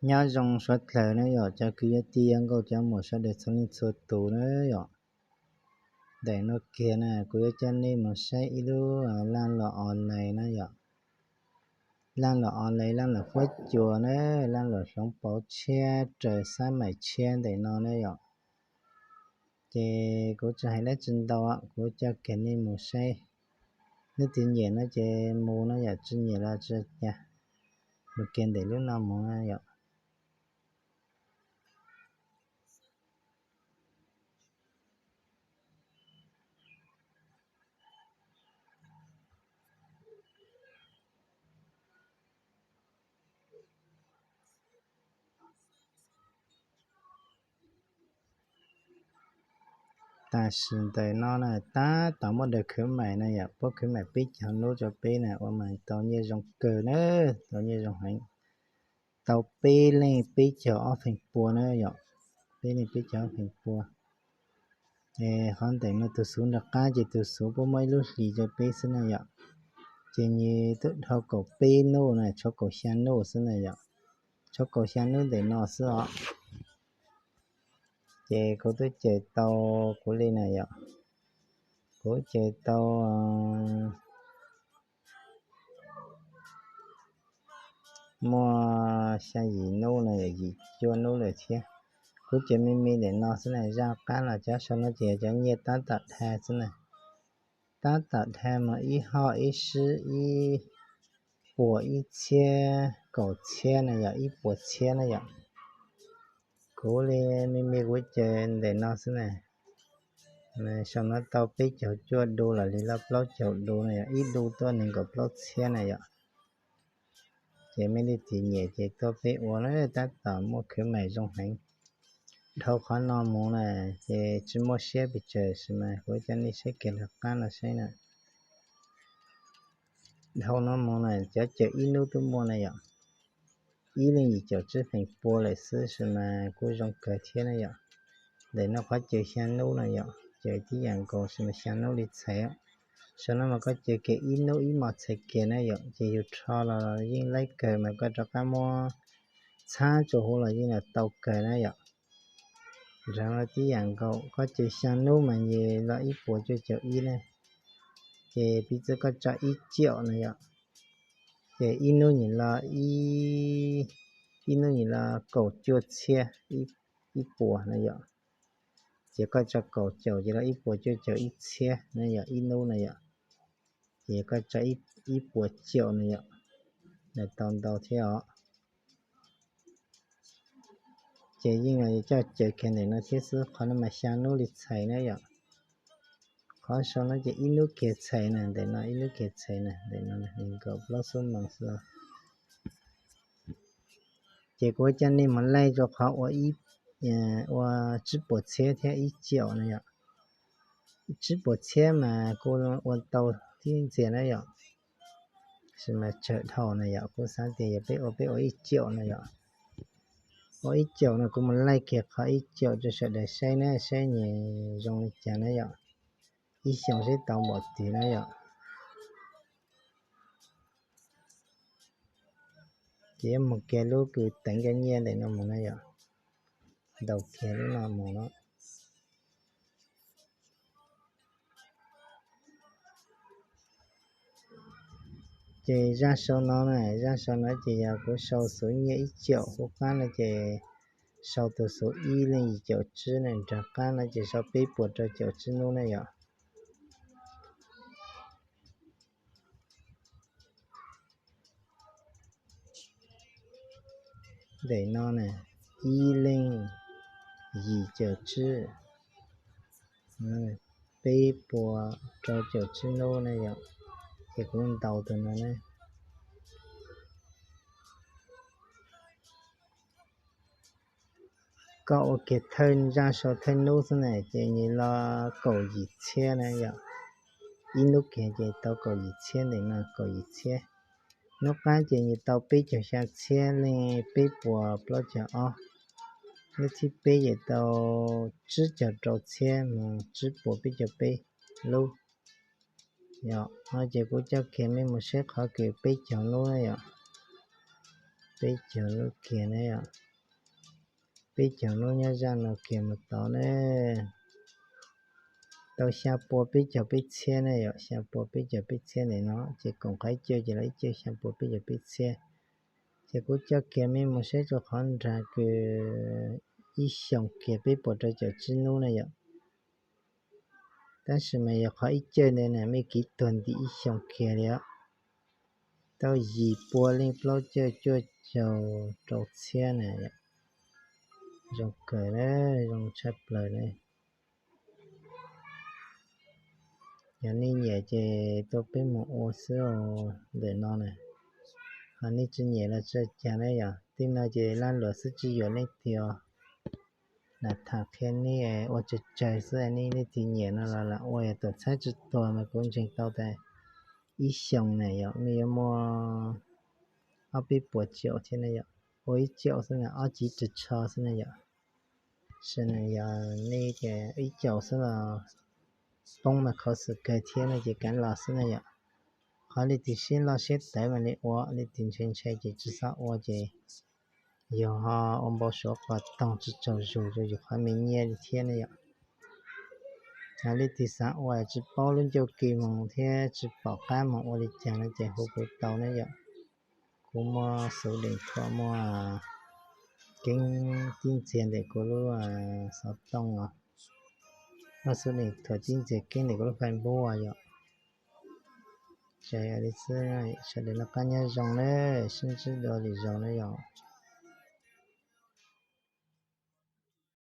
Nyob zoo suav dlawg na yom, cov kwv tij nkauj cov muam sawv daws txhua leej txhua tus na yom. Ntawm no kiag na kuv yuav coj nej mus saib ib lub laj los online na yom. Laj los online, laj los huab cua na, laj los hloov pauv tshiab raws xab maim tshiab ntawm no na yom. Ces kuv tsis hais dab tsi ntau, kuv coj kiag nej mus saib. Leej twg nyiam no ces mus no yom, tsis nyiam los tsis cas, mus kiag ntawm lub no mus na yom. Tam sim ntawm no na tab tom muaj daws khwv maim na yom, puab khwv maim peb caug nub rau peb na, ua mas tau nyiaj zoo kawg na, tau nyiaj zoo heev. Tau peb leej peb caug ob feem pua na yom, peb leej peb caug ob feem pua. Qhov ntawm no tus xuv nram qab ces tus xuv puab muab ib lub hlis rau peb xwb na yom. Ces nws twb dhau kaum peb nub na, tshuav kaum xya nub xwb na yom, tshuav kaum xya nub ntawm no xwb os. Ces kuv twb caws tau kuv li na yom, kuv caws tau muaj xya yim nub na, yim cuaj nub lawm thiab. Kuv caws me me ntawm no xwb na, zaj qab los cov sau no ces cov nyiaj tab tom dhau xwb na, tab tom dhau mas ib hoj ib sib ib puas ib txhiab kaum txhiab na yom, ib puas txhiab na yom. Kuv li me me kuv caws ntawm no xwb na, sau no tau peb caug cuaj du los li los plaub caug du na yom, ib du tuaj nees nkaum plaub txhiab na yom. Ces mej leej twg nyiam ces tuaj peb ua na, tab tom muaj khwv maim zoo heev. Dhau qhov no mus na, ces tsis muaj siab pes tsawg, tab sis mas kuv coj nej saib kiag rov qab no saib na. Dhau no mus na, cov caws ib nub twb muaj na yom, ib leej yim caum tsib feem pua lawm xwb, tab sis mas kuj zoo kawg thiab na yom. Ntawm no qhov caws xya nub na yom, caws tib yam nkaus tab sis mas xya nub li txhais. Sau no mas koj caws kiag ib nub ib mos txhais kiag na yom, ces yus rho los yeej laib kawg mas koj rov qab muab txhab rau huv los yeej los tau kawg na yom. Nrad los tib yam nkaus, koj caws xya nub mas nws los ib puas cuaj caum ib na, ces piv txwv koj tso ib caum na yom, ces ib nub nws los, ib nub nws los kaum cuaj txhiab ib puas na yom. Ces koj tso kaum caum ces los ib puas cuaj caum ib txhiab na yom, ib nub na yom. Ces koj tso ib puas caum na yom, los tau ntau thiab os. Ces yeej los coj caws kiag ntawm no thiab xwb, qhov no mas xya nub li txhais na yom. Qhov sau no ces ib nub kiag txhais na, ntawm no ib nub kiag txhais na, ntawm no nees nkaum plaub xuab moos xwb. Ces kuv coj nej mus laij rau qhov ua tsib puas txhiab thiab ib caum na yom. Tsib puas txhiab mas kuj ua tau tib ntxiag na yom, tab sis mas tsawg dhau na yom, kuv xav tias yog peb ua peb ua ib caum na yom. Ua ib caum no kuv mus laij kiag qhov ib caum rau sawv daws saib na, saib nws zoo li cas na yom. Ib xyoos saib tau npaum twg na yom. Ces yuav mus kiag lub kws teev cov nyiaj ntawm no mus na yom, ntaus kiag lub no mus no. Ces zaj sau no na, zaj sau no ces yog kuv sau xuv nyiaj ib caum, hauv qab no ces sau tus xuv ib leej yim caum tsib na, nram qab no ces sau peb puas rau caum tsib nub na yom. Ntawm no na, ib leej yim caum tsib, peb puas rau caum tsib nub na yom. Ces kuv ntaus tus no na. Koj ua kiag thawj zaj sau thawj nub xwb na ces nws los kaum yim txhiab na yom. Ib nub kiag ces tau kaum yim txhiab, ntawm no kaum yim txhiab. Nub qab ces nws tau peb caug xya txhiab leej peb puas plaub caug ob. Nub thib peb ces tau tsib caug rau txhiab mus tsib puas peb caug peb lub. Yog no ces kuv coj kiag mej mus saib qhov kws peb caug nub na yom. Peb caug hnub kiag ne yom, peb caug hnub nyob zaj no kiag mus tod ne, tau xya pua peb caug peb txhiab ne yom, xya pua peb caug peb txhiab ntawm no ces koom qhov ib cawj ces los ib cawj xya pua peb caug peb txhiab. Ces kuv coj kiag mej mus saib rau qhov nrag kws ib xyoos kiag peb puas rau caum tsib hnub ne yom. Tab sis mas yog qhov ib cawj ntawd na mej kiv tuag nti ib xyoos kiag li os. Tau yim pua leej plaub cawj cuaj caug rau txhiab na. Zoo kawg, zoo tshaj plaws ne. Yog nej nyiam ces tuaj peb mus ua xwb os ntawm no na. Ho nej tsis nyiam los tsis ua cas na yom, tej no ces laj luam xwb tsis yuam leej twg os. Lam tham qhia nej ua tsawg tsawg xwb, nej leej twg nyiam no los lam ua, yog tuam txhab tsis tuag mas kuv ntseeg tau tas ib xyoos na yom mej yuav muaj ob peb puas caum thiab na yom. Ua ib caum xwb na ob tsiv tsho xwb na yom. Sawv daws yog nej tias ib caum xwb los poob mas khuv xim kawg thiab no ces kav los xwb na yom. Qhov leej twg siab loj siab tawv mas li ua, leej twg ntshai ntshai ces tsis txhob ua ces yog ho ua npau suav pom toog tsis tsaug zug rau yus qhov me nyiaj li thiab ne yom. Yog leej twg xav ua tsis paub lub ncauj ke moog thiab tsis pom qab moog ua li cas no ces hu kuv tau ne yom. Kuv muaj xuv dees thuam, muaj keeb tib ntxiag ntawm kuv lub xov tooj os, muaj xuv dees thuam tib ntxiag keeb ntawm kuv lub Facebook yom. Ces li xwb, sawv daws noj qab nyob zoo na, sib ntsib dua lwm zaus na yom.